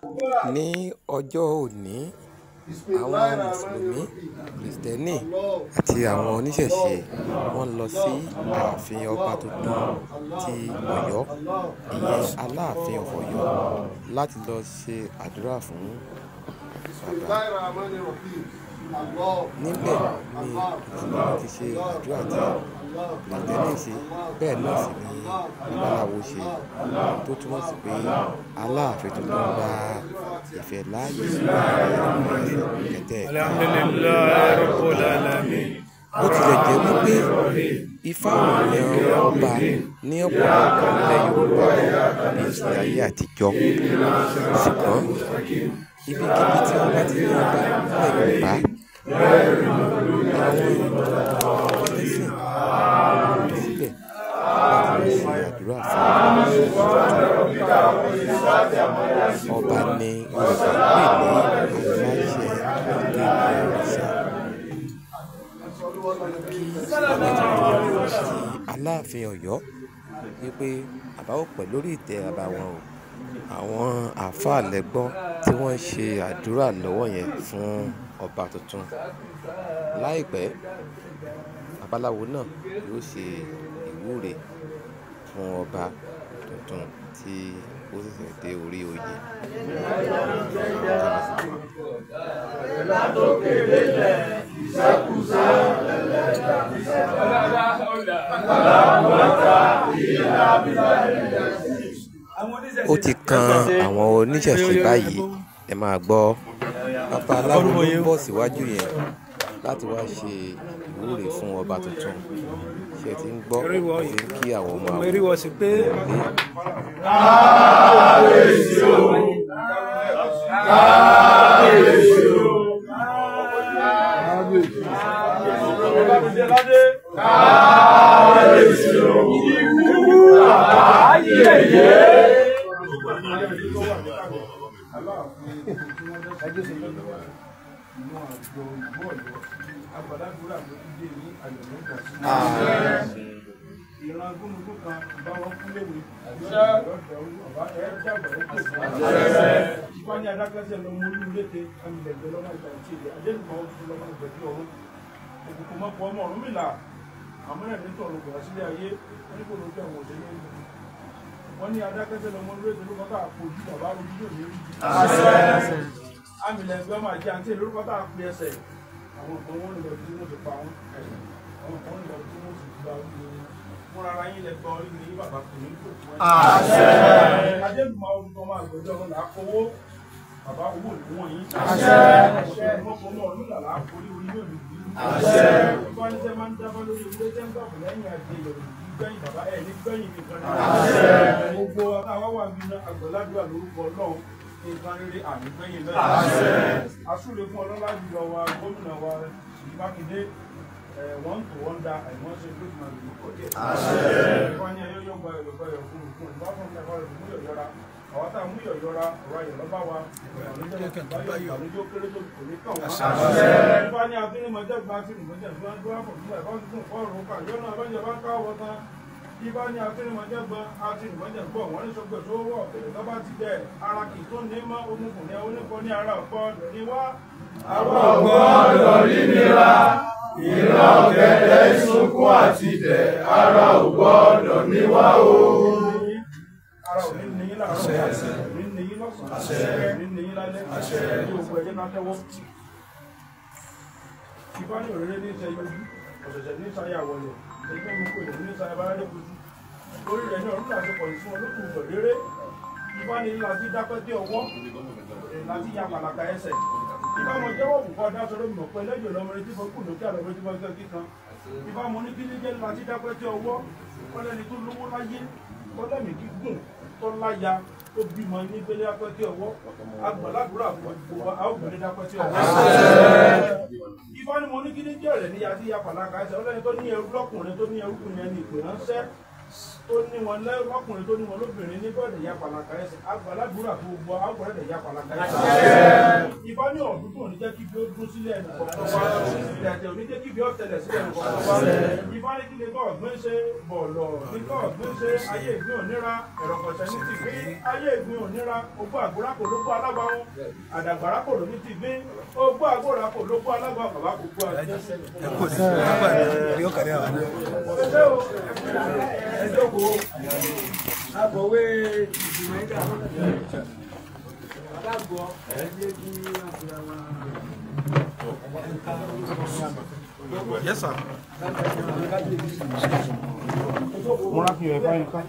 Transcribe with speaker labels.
Speaker 1: Ní ọjọ́ òní, àwọn Mùsùlùmí, Krìstẹ́nì àti àwọn oníṣẹ̀ṣe wọ́n lọ sí ààfin ọba tuntun ti Ọ̀yọ́, ìyẹn Aláàfin of Ọ̀yọ́, láti lọ ṣe àdúrà fún bàbá. Níbẹ̀ ni Mùsùlùmí ti ṣe àdúrà tí Krìstẹ́nì ṣe, bẹ́ẹ̀ náà sì ni babaláwo ṣe, tó túmọ̀ sí pé Aláàfin tuntun gba ìfẹ́ láàyè kẹtẹ. Bó tilẹ̀ jẹ́ wípé Ifá ò yan ọba ní ọ̀pọ̀lọpọ̀ ilẹ̀ Yorùbá bíi ti ayé àtijọ́, ṣùgbọ́n ibikíbi tí wọ́n bá ti ní ọba nílẹ̀ Yorùbá, àwọn ẹlẹ́sìn lọ síbẹ̀ láti lọ ṣe àdúrà fún ọba. Ní Yorùbá pè ní aláṣẹ òde òrìṣà. Kí ọba tuntun ti Aláàfin Ọ̀yọ́ wípé bàbá ò pẹ́ lórí ìtẹ́ bàbá wọn o. Àwọn àáfàá lẹ́gbọ́n tí wọ́n ń ṣe àdúrà lọ́wọ́ yẹn fún ọba tuntun. Láìpẹ́, babaláwo náà yóò ṣe ìwúre fún ọba tuntun tí ó ṣẹ̀ṣẹ̀ dé orí oyè. Ó ti kan àwọn oníṣẹ̀ṣe báyìí, ẹ máa gbọ́. Babaláwo ló ń bọ̀ síwájú yẹn láti wá ṣe ìwúre fún ọba tuntun. Ṣé ẹ ti ń gbọ́? Ẹ ti ń kí àwọn ọmọ àwọn ilé.
Speaker 2: Kábíyèsí o, kábíyèsí o, kábíyèsí o, ikú bàbá yèyé.
Speaker 3: Ìran gúnugún kan bá wọn kú léwe ọba ẹ dàgbà ó pè fún wa ní adákẹ́sẹ̀ lọ́mọ olúlété amílẹ̀gbẹ́ lọ́mọ ìgbà ìtìlẹ̀ adélùmọ̀ ọ̀fun lọ́mọ ìgbẹ̀bí ọ̀run òkùnkùn mọ́pọ̀ ọmọ Ọ̀rúnmìlà àmúrẹ̀ nítorí ọ̀rọ̀ sílé ayé wọn ní kò lójú àwọn òṣèlú wọn ní adákẹ́sẹ̀ lọ́mọ olúlété ló kọ́tà àpòjù bàbá ojú yóò ní rí amílẹ̀gbẹ́ ọmọ àjẹ àǹtí lórúkọ tá a pè ẹsẹ̀ àwọn kan wọn lọ tí wọn ti pa wọn àwọn kan lọ tí wọn ti gba orí fúnra ara yín lẹ gbọ́ orí ní bàbá kò ní kò fún ẹ.
Speaker 2: Àṣẹ.
Speaker 3: Adébùmọ̀ orúkọ máa gbọ́dọ̀ ọ̀run là á kówó bàbá owó ìlú wọ̀nyí.
Speaker 2: Àṣẹ.
Speaker 3: Ọmọ ọdún là á forí orí yóò lù bí.
Speaker 2: Àṣẹ.
Speaker 3: Ìfọ́nisẹ́ máa ń dábọ́ lórí ilé tẹ́ ń gbàgbọ́ lẹ́yìn àti ìyọ̀rọ̀ gbẹ̀yìn bàbá ẹ̀ ní gbẹ̀yìn nìkan ní.
Speaker 2: Àṣẹ.
Speaker 3: Gbogbo àwa wà nínú àgbọ̀ládùá lórúkọ Ọlọ́run nǹkan rere àmì gbẹ̀yìn bẹ́ẹ̀.
Speaker 2: Àṣẹ.
Speaker 3: Asúre fún ọlọ́lá jùlọ wa gómìnà wa Ṣèyí Mákindé wọ́n tó wọ́n da àìmọ́ ṣe ló máa lò kọ́ díẹ̀.
Speaker 2: Àṣẹ.
Speaker 3: Wọ́n ní ẹyọ yóò gba ẹ̀rọ gba ẹ̀rọ fún òkun ìbá fún ẹ̀rọ ẹ̀rọ mú yọ̀yọ́ra. Àwọn tá a mú yọ̀yọ́ra ọ̀rọ̀ ayọ̀ lọ́ba wa. Ìbànújẹ́ ó kéré tó kò ní kàn wá.
Speaker 2: Àṣẹ.
Speaker 3: Ìbá ní atúnímọ̀jẹ́ gba atúnímọ̀jẹ́ tó ń dúró fún ẹ̀fọ́ tuntun fọ́ọ̀rù kà yọ́nà abẹ́jẹ́ bá káwọ́ tán. Ìbá ní atúnímọ̀jẹ́ gbọ́n atúnímọ̀jẹ́ gbọ́ wọ́n ní sọgbẹ́ tó wọ̀ ọ̀gẹ̀dẹ̀ tó bá ti jẹ́ ara kì í tó ní mọ́ omukùnrin oníkọ́ ní ara ọ̀pọ̀ ní wá.
Speaker 2: Àwọn ọ̀gbọ́dọ̀ rí nira, ìran ọ̀gẹ̀dẹ̀ sunkún àti dẹ̀, ara ò gbọ́dọ̀ ní wá o.
Speaker 3: Ara ò ní ní yín láàárọ̀, ní ní yín lọ́sàn-án, ní ní yín lálẹ́, ní gbogbo ẹ̀jẹ̀ náà tẹ́wọ́. Ìbá ní òréré ní ìṣẹ́ yọjú, ọ̀sẹ̀sẹ̀ ní ìṣayà wọlé, ẹgbẹ́ mi kò lè ní ìṣayà bá rẹ̀ kojú. Orí rẹ̀ ní ọ̀rún àti pọ̀ ìfún olókùn rere. Ìbá ní láti dápẹ́ dé ọwọ́, láti ya pàlàkà ẹsẹ̀. Ìbá mo jẹ́wọ́ òkùnkọ́ dáṣọ́rọ́ mọ̀ pé lẹ́jọ́ lọ́mọ retí fún kùnú kí àlọ́ retí fún kíkan. Ìbá mo ní kí ní jẹ́ láti dápẹ́ dé ọwọ́, ọlẹ́ni tó lówó láyé, ọlẹ́mì gígùn, tó láya, tó bímọ ní gbélé dápẹ́ dé ọwọ́. Agbàládùúrà gbogbo a ó gbélé dápẹ́ dé ọwọ́. Ìbá ni mo ní kí ní jẹ́ rẹ̀ ní àti ya pàlàkà ẹsẹ̀, ọlẹ́ni tó ní ẹrú lọ́kùnrin tó ní ẹrúkùnrin ẹni ìpè ránṣẹ́. Tó ní wọn lọ́kùnrin tó ní wọn lóbìnrin ní gbọ́dọ̀ ya pàlàkà ẹsẹ̀ agbàlagbúra fún gbogbo agbọ̀dọ̀ ya pàlàkà ẹsẹ̀. Ifá ní ọ̀dún tó ní jẹ́ kí bí ó dún sílẹ̀ ẹnì kọ̀ọ̀kan wá tẹ̀tẹ̀ ò ní jẹ́ kí bí ó tẹ̀lẹ̀ sílẹ̀ ẹnì kọ̀ọ̀kan wá. Ifá ní kí ni kọ́ ọ̀gbìn ṣe bọ̀lọ̀ ní kọ́ ọ̀gbìn ṣe ayé ìgbín òníra ẹ̀rọ̀kọ̀ṣẹ́ ní ti gbín ayé ìgbín òníra ogbó àgbòrá kò ló gbó alábàáhùn àdàgbàrá kò ló ní ti gbín ogbó àgbòrá kò ló gbó alábàáhùn bàbá kò gbó àjẹsẹ̀. Ẹ jókòó.
Speaker 4: Akọ̀wé ìgbìmọ̀ ẹ̀dá alágbọ̀ ẹ̀jẹ̀ kí àfihàn
Speaker 3: Yes, sir. Múra kí ẹ báyìí ká.